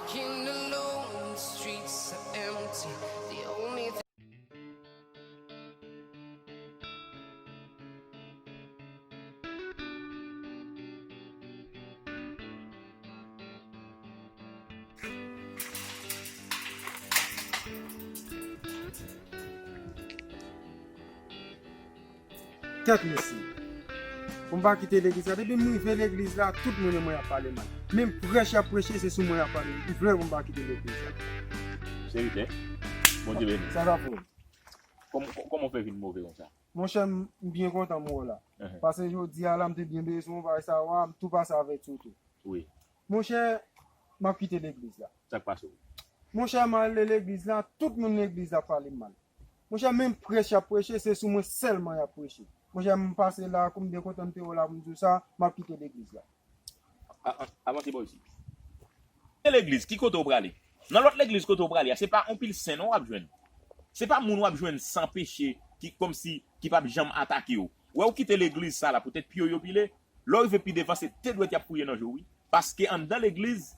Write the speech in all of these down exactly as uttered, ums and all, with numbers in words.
Walking alone, the streets are empty. The only thing Tèt mesye. Pou m pa kite legliz la. Depi m rive legliz la, tout moun mwen ap pale mal. Menm prèch y ap preche, se sou mwen y ap pale. M vle pou m pa kite legliz la. Serite. Bondye beni. Sa va pou ou? Kòman kòman w fè vin move konsa? Monchè, m m byen kontan m wè w la. Ahan. Paske jodi a la, m te byen bezwen w, bagay sa w a, m tou pase avèk ou tou. Wi. Monchè, m ap kite legliz la. Sa k pase w? Monchè, m ale legliz la, tout moun legliz la ap pale m mal. Monchè, menm prèch y ap preche, se sou mwen sèlman y ap preche. Monchè, m pase la, kou m byen kontan m te wè w la pou m di w sa, m ap kite legliz la. A- a- Avanse bò isit. Nan legliz, ki kote w prale? Nan lòt legliz kote w prale a, se pa yon pil sen non w ap jwenn. Se pa moun w ap jwenn san peche ki kòmsi ki p ap janm atake w. Wè w kite legliz sa la poutèt pye w yo pile, lè w rive pi devan se de dwèt y ap fouye nan je w wi. Paske anndan legliz,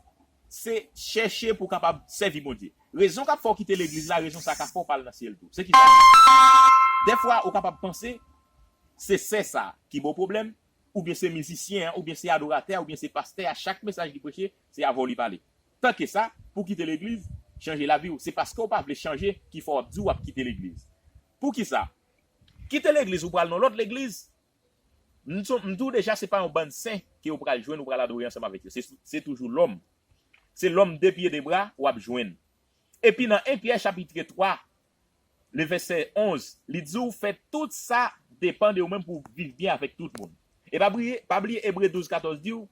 se chèche pou w kapab sèvi Bondye. Rezon k ap fè w kite legliz la, rezon sa ka fè w pa al nan syèl tou. Se kisa? Dèfwa ou kapab panse se sè sa ki ba w pwoblèm, oubyen se mizisyen an, oubyen se adoratè a, oubyen se pastè a, chak mesaj li preche, se avè w li pale. Tanke sa, pou w kite legliz, chanje lavi w. Se paske w pa vle chanje ki fè w ap di w ap kite legliz. Poukisa? Kite legliz ou pral nan lòt legliz, m di w deja se pa yon bann sen ke w pral jwenn ou pral adore ansanm avèk yo. Se, se toujou lòm. Se lòm de pye de bra w ap jwenn. Epi nan en Pyè chapit twa, le vèsè onz, li di w fè tout sa depann de ou menm pou w viv byen avèk tout moun. E pa bliye, pa bliye Ebre douz katòz di w,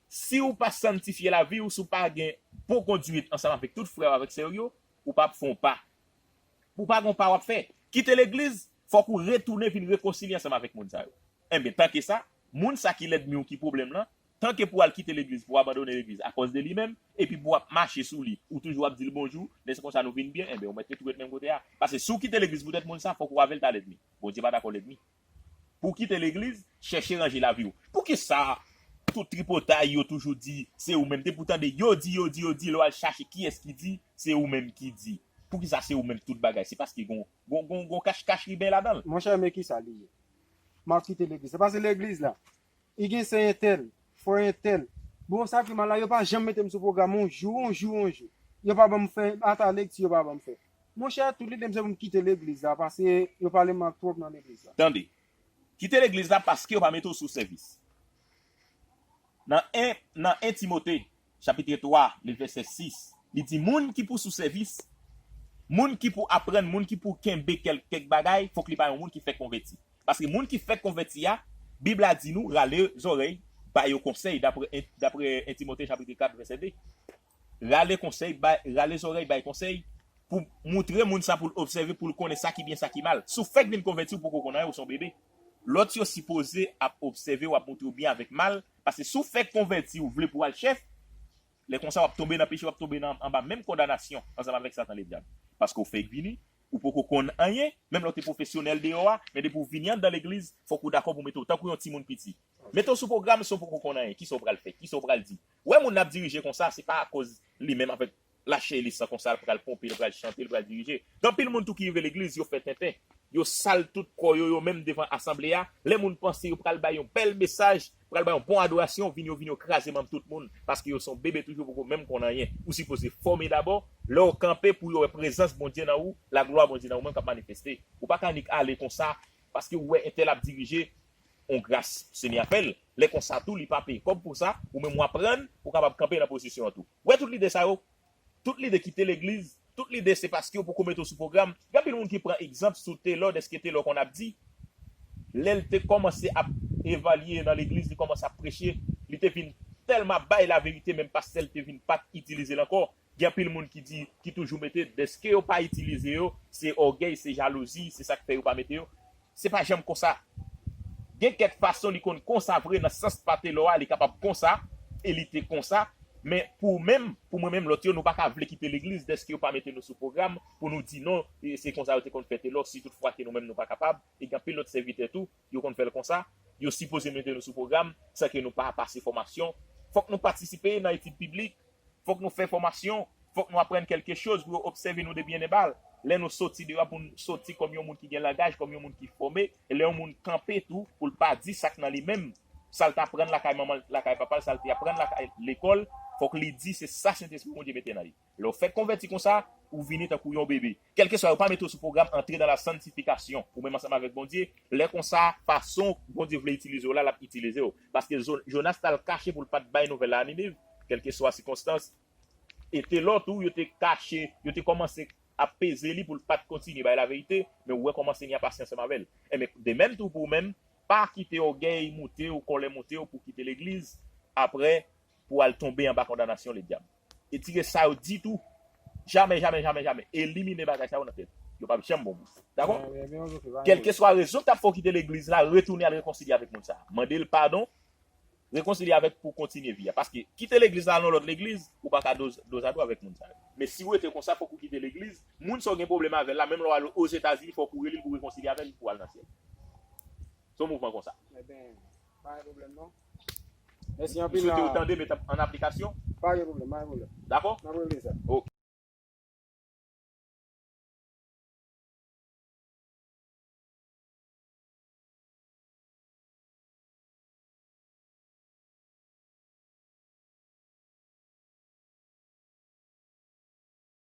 si w pa sanntifye lavi w, si w pa gen bon kondwit ansanm avèk tout frè w avèk sè w yo, ou p ap fè yon pa. Pou w pa gen yon pa w ap fè. Kite legliz, fòk ou retounen vin rekonsilye ansanm avèk moun sa yo. Enben, tanke sa, moun sa ki lènmi w ki pwoblèm lan, tanke pou w al kite legliz, pou w abandone legliz akòz de li menm, epi pou w ap mache sou li, ou toujou ap di l bonjou, men se konsa nou vin byen, enben, ou mèt tou ret menm kote a. Paske si w kite legliz poutèt moun sa, fòk ou avè l ta lènmi. Bondye pa dakò lènmi. Pou w kite legliz, chèche ranje lavi w. Poukisa tout tripotay yo toujou di se ou menm? Depi w tande yo di, yo di, yo di, lè w al chache kiyès ki di, se ou menm ki di. Poukisa se ou menm tout bagay? Se paske gon gon gon gon kach kach riben ladan l. Monchè, men kisa li ye? M ap kite legliz la. Paske legliz la, li gen sè entèl, frè entèl. Bon, sa ki mal la, yo pa janm mete m sou pwogram yon jou, yon jou, yon jou. Yo pa ban m fè, ata lekti yo pa ban m fè. Monchè, tout lide m se pou m kite legliz la, paske yo pale mal twòp nan legliz la. Tande. Kite legliz la paske yo pa mete w sou sèvis. Nan en, nan en Timote, chapit twa, le vèsè sis, li di moun ki pou sou sèvis, moun ki pou aprann, moun ki pou kenbe kèk, kèk bagay, fòk li pa yon moun ki fèk konvèti. Paske moun ki fèk konvèti a, Bib la di nou, rale zòrèy, ba yo konsèy, dapre, dapre en Timote chapit kat, vèsè de. Rale konsèy, bay, rale zòrèy, bay konsèy, pou moutre moun sa pou l obsève, pou l konnen sa ki byen, sa ki mal. Si w fèk vin konvèti, w poko konn anyen, ou se yon bebe. Lòt yo sipoze ap obsève w, ap moutre w byen avèk mal, paske si w fèk konvèti, ou vle pou w al chèf, lè konsa w ap tonbe nan peche, w ap tonbe nan, anba menm kondanasyon ansanm avèk Satan Ledyab. Paske w fèk vini, ou poko konn anyen, menm lè w te pwofesyonèl deyò a, men depi w vini anndan legliz, fòk ou dakò pou w mete w tankou yon timoun piti. Mete w sou pwogram san w poko konn anyen, kisa w pral fè, kisa w pral di. Wè moun n ap dirije konsa, se pa akoz li menm avèk lachè li san konsa, l pral ponpe, l pral chante, l pral dirije. Gen anpil moun tou ki rive legliz, yo fè tenten. Yo sal tout kò yo, yo menm devan asanble a. Lè moun panse yo pral bay yon bèl mesaj, pral bay yon bon adorasyon, vin yo, vin yo kraze manm tout moun. Paske yo se yon bebe toujou, poko menm konn anyen. Ou sipoze fòme dabò. Lè w kanpe pou yo wè prezans Bondye nan ou, laglwa Bondye nan ou menm k ap manifeste. Ou pa ka nik ale konsa, paske ou wè entèl ap dirije, yon gras Senyè a fè l. Lè konsa tou, li pa peye kòb pou sa, ou menm w aprann, ou kapab kanpe nan pozisyon an tou. Wè tout lide sa yo, tout lide kite legliz, tout lide se paske yo poko mete w sou pwogram. Gen anpil moun ki pran egzanp sou Telò, dèske Telò konn ap di, lè l te kòmanse ap evalye nan legliz, li kòmanse ap preche, li te vin tèlman ap bay laverite, menm pastè l te vin pa t itilize l ankò. Gen anpil moun ki di, ki toujou mete, dèske yo pa itilize yo, se ògèy, se jalouzi, se sa k fè yo pa mete yo. Se pa janm konsa. Gen kèk fason li konn konsa vre nan sans pa Telò a, li kapab konsa, e li te konsa. Men pou ou menm, pou mwen menm, lòt yo, nou pa ka vle kite legliz dèske yo pa mete nou sou pwogram pou nou di non, e se konsa yo te konn fè Telò, si toutfwa ke nou menm nou pa kapab, e gen anpil lòt sèvitè tou, yo konn fè l konsa, yo sipoze mete nou sou pwogram, san ke nou pa pase fòmasyon. Fòk nou patisipe nan etid biblik, Fòk nou fè fòmasyon, fòk nou aprann kèlke choz pou yo obsève nou de byen e mal. Lè nou soti deyò pou n soti kòm yon moun ki gen langaj, kòm yon moun ki fòme, e lè yon moun kanpe tou pou l pa di sa k nan li menm, sa l t aprann lakay manman l, lakay papa l, sa l te aprann lakay lekòl, fòk li di se sa Sentespri Bondye mete nan li. Lè w fèk konvèti konsa, ou vini tankou yon bebe. Kèlkeswa, yo pa mete w sou pwogram antre dans la sanctification, ou menm ansanm avèk Bondye. Lè konsa, fason Bondye vle itilize w la, l ap itilize w. Paske Zo- Jonas t al kache pou l pa t bay nouvèl la a Niniv, kèlkeswa sikonstans. E te lòt ou, yo te kache, yo te kòmanse ap peze li pou l pa t kontinye bay laverite, men ou wè kòman Senyè a pase ansanm avè l. Enben, de menm tou pou ou menm, pa kite ògèy moute w, kòlè moute w pou w kite legliz, apre pou w al tonbe anba kondanasyon ledyab. Etire sa yo ditou. Jamè, jamè, jamè, jamè. Elimine bagay sa yo nan tèt. Yo p ap janm bon pou ou. Dakò? Kèlkeswa rezon k t ap fè w kite legliz la, retounen al rekonsilye avèk moun sa a. Mande l padon, rekonsilye avèk pou w kontinye vi a. Paske kite legliz la al nan lòt legliz, ou pa ka dozadwa avèk moun sa yo. Men si w rete konsa, fòk ou kite legliz. Moun sa w gen pwoblèm avè l la, menm lè w al Ozetazini, fòk ou rele l pou w rekonsilye avè l pou w al nan syèl. Se yon mouvman konsa. Ebyen, pa gen pwoblèm non. Mèsi anpil. M swete w tande, mete an aplikasyon. Pa gen pwoblèm, pa gen pwoblèm. Dakò? N ap regle sa. Ok.